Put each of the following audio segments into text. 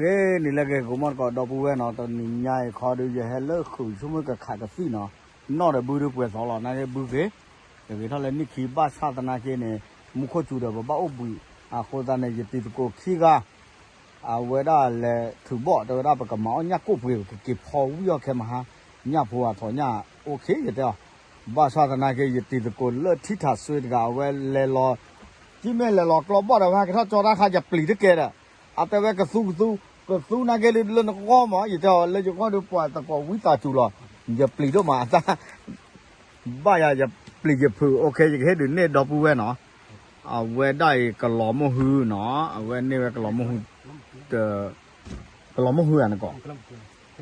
ဂ့ၤန့ၣ်လၢဂ့ၤ ကိးမီၢ်တကိး ဒီပုၢ်ဝဲၢ်နီၤ, တနံၤညါအံၤခီဒုး ယဟဲလၢဃုာ်ဆိကမိၣ်ကခးကသံၣ်နီၤ, နီၢ်ဒီးဘုဒုးပှဲၤသီလီၤ, နာ်က့ဘုဂ့ၤ, ယဂ့ၤထီၣ်လၢနံၣ်ခံ ဘၣ်ဆၣ်သနာ်က့န့ၣ် မူခိၣ်စူၤဒီးပဘၣ်အိၣ်ဘှံး, အဃိသတးန့ၣ် ယတံၤသကိးခံဂၤ အဝဲဒၣ်လဲၤထုးဘီၣ် တဲဝဲဒၣ် ပကမၤအီၣ်ညၣ်ကိၣ်ပှ့ၤ ပကက့ၤဖီဝံၣ်အီၣ်ခဲမဟါ, ညၣ်ဖိအထီၣ်ညၣ် အိၣ်ခ့ ယတဲအီၤ, ဘၣ်ဆၣ်သနာ်က့ ယတံၤသကိးလၢထံထၣ်စွ့တဂၤ အဝဲလဲၤလီၤ, ကမ့ၢ်လဲၤလီၤကျီဘီၣ်ဒီး ဝဲဟဲကထီၣ်ကၠီတၢ်ခါ ယပျံၤတကဲဒီး, အတဲဝဲကသူကသူ, ကသူနာ်က့လၢနဂီၢ်မး ယတဲအီၤ လၢယဂီၢ်ဒီးပှၤသကိးဝံသးစူၤလီၤ, ယပျံၤဒိၣ်မးအတၢ် ဘၣ်ယၤ ယပျံၤယဖုး OK ယကဟ့ၣ်ဒုးနဲၣ်ဒီပုၢ်ဝဲၢ်နီၤ, အဝဲဒၣ်အံၤကလီၤမုၢ်ဟုနီၤ, အဝဲန့ၢ်ဝဲကလီၤမုၢ်ဟု, ကလီၤမုၢ်ဟုဧါနကိး,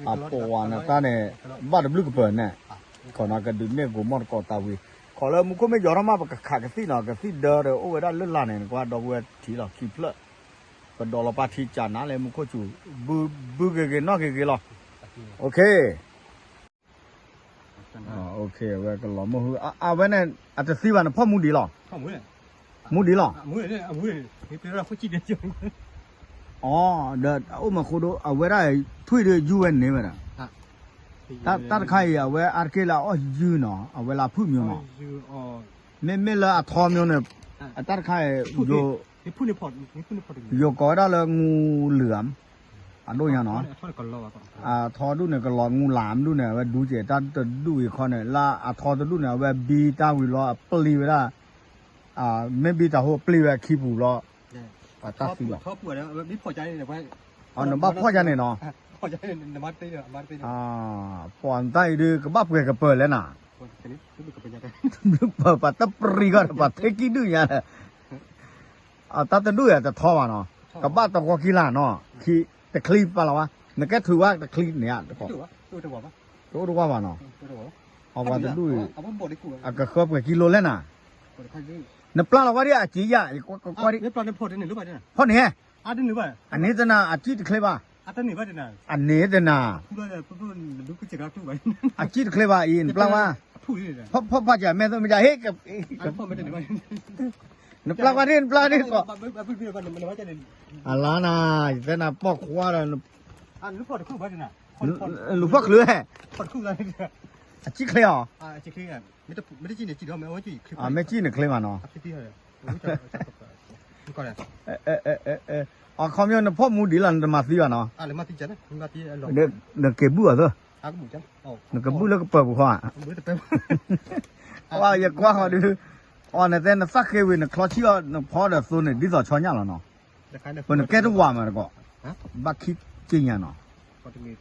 အပှၤနတၢ်န့ၣ် ဘၣ်တဘျုးကပၢၤန့ၣ်, ခိးနီၤကဒုးနဲၣ်ကိးမီၢ်တကိးတၢ်ဝံၤ, ခိးလၢမူခိၣ်မ့ၢ်ယီၤထီၣ်မး ပကခးကသံၣ်နီၤ, ကသံၣ်ဒၢဒီးအိၣ်ဝဲဒၣ်လၢလာ်န့ၣ် နကွၢ်ဒီပုၢ်ဝဲၢ်ထံလီၤ ခံဖျၢၣ်, ပဒိးလီၤပာ်ထံကၢ်နၤလၢမူခိၣ်စူၤ, ဘုဂ့ၤဂ့ၤနီၢ်ဂ့ၤဂ့ၤလီၤ, OK OK အဝဲကလီၤမုၢ်ဟု, အဝဲန့ၣ် အတသံဘၣ် နဖီၣ်မူဒံးလီၤ, မူဒံးလီၤ, အဒီးအိၣ်မးဃိဒီး အဝဲဒၣ်ထွံၣ်ဒီးယူၢ်ဝဲန့ၣ်ဝဲဒၣ်, တၢ်တခါအံၤ အဝဲအါတက့ၢ်လၢအအီၣ်ယုၢ်နီၤ, အဝဲလၢအဖုၣ်မၠိနီၤ, မ့မ့ၢ်လၢအထီမၠိန့ၣ်, အတၢ်တခါအံၤ ယိၤကိးဝဲဒၣ်လၢငူလၢ်, အဒိၣ်ညါနီၤ, အထီဒူၣ်န့ၣ် ကလီၤငူလၢ်မဒူၣ်န့ၣ် အဝဲဒူကဲးတၢ်တဒူၣ်အံၤခီန့ၣ် လၢအထီတဒူၣ်န့ၣ် အဝဲဘံတၢ်ဝံၤလီၤ အပျံၤဝဲဒၣ်, မ့ၢ်ဘံတၢ်ဟိပျံၤဝဲခံပူၤလီၤ, အတၢ်သံလီၤ, နဘၣ်ဖီၣ်ယါန့ၣ်နီၤ, ပှၤနတၢ်အံၤဒုး ကဘၣ်ပှဲၤကပၢၤလဲၣ်နၤ, ပှၤတပရံၣ်ဂီၢ်ဒီး ပှၤထဲကံၣ်ဒုၣ်ညါလၢ အတၢ်တဒူၣ်အံၤတထီဘၣ်နီၤ, ကဘၣ်တဂီၤကံလၢ်နီၤ, တချံပာ်လီၤဝဲ, နကဲထုးဝဲတချံန့ၣ်, တအိၣ်တဝၢ်ဘၣ်နီၤ, အပှၤတဒူၣ်အံၤ, အကဃၢပှဲၤကံလိလဲၣ်နၤ, နပျၢ်လီၤဝဲဒ်အစ့ယၤ, ဖီၣ်န့ၣ်, အန့ၣ်တနၤ အစံၣ်တချ့ဘၣ်, အန့ၣ်တနၤ, အစံၣ်တချ့ဘၣ်အံၤ နပျၢ်ဝဲ, ဖီၣ်ဖီၣ်ကမ့ၢ်သ့ၣ်မ့ၢ်ကဟ့ၣ် နပျၢ်ဝဲဒ် နပျၢ်ဝဲဒ်ကီး, အလါနၤ, ယတဲနၤပိာ်ခွါဒီး, လူၤဖီၣ်ချုး, အစံၣ်ချ့အီၤ, မ့ၢ်စံၣ်န့ၣ်ချ့မးနီၤ, အခီပညီနဖီၣ်မူဒံးလီၤ နတမၤသံဘၣ်နီၤ, နက့ၤဘုၣ်အီၤသၢ, နကဘုၣ်လၢကပၢၤပူၤဃီဧါ, ယကွၢ်ဃီဒုး, အီၤနတဲနသၣ်ဃ့ဝံၤ နချီဆံၣ်အီၤ နဖီဒီးသိန့ၣ် ဒ်သိးဆီညၣ်လီၤနီၤ, ပနကဲတဝၢ်မးတကိး, ဘၣ်ခံက့ညါနီၤ,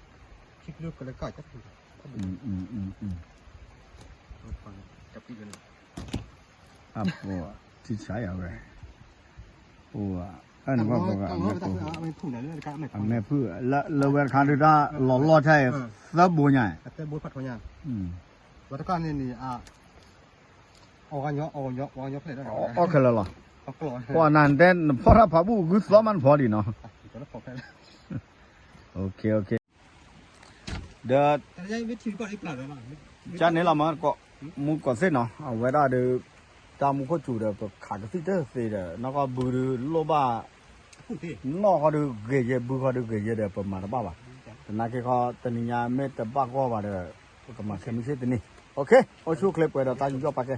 ထံဆါယၤဝဲ, အမဲာ်ဖုၣ်, လၢဝဲတခါဒုးတၢ်လီၤလီၢ်ထဲအံၤ သၢဘိညါ, ဝဲတခါန့ၣ်န့ၣ်, အီၣ်ခဲလၢာ်လီၤ, ပှၤနၤတဲနဖီၣ်တၢ်ဖးဘူၣ် ဂုၢ်သီမးနဖီၣ်ဒံးနီၤ, ဒီး ကန့ၣ်လီၤမး မူကီၢ်သ့ၣ်နီၤ အဝဲဒၣ်ဒီး တၢ်မူခိၣ်စူၤဒီး ပခးကသံၣ်တသ့ဒီး နီၢ်ကီၢ်ဘုဒုးလိၣ်ဘၣ် နီၢ်ဃီဒုးဂ့ၤယဲ ဘုဃီဒုးဂ့ၤယဲဒီး ပမၤတဘၣ်ဘၣ်. သနာ်က့ခီ တနံၤညါမ့ၢ်တဘၣ်ဂီၢ်ဘၣ်ဒီး ပကမၤခဲမုၢ်ဆ့ၣ်တနံၤ. အိၣ်ဆူၣ်အိၣ်ချ့ပှဲၤဒီးတၢ်ယူးယီၣ်ပာ်ကဲ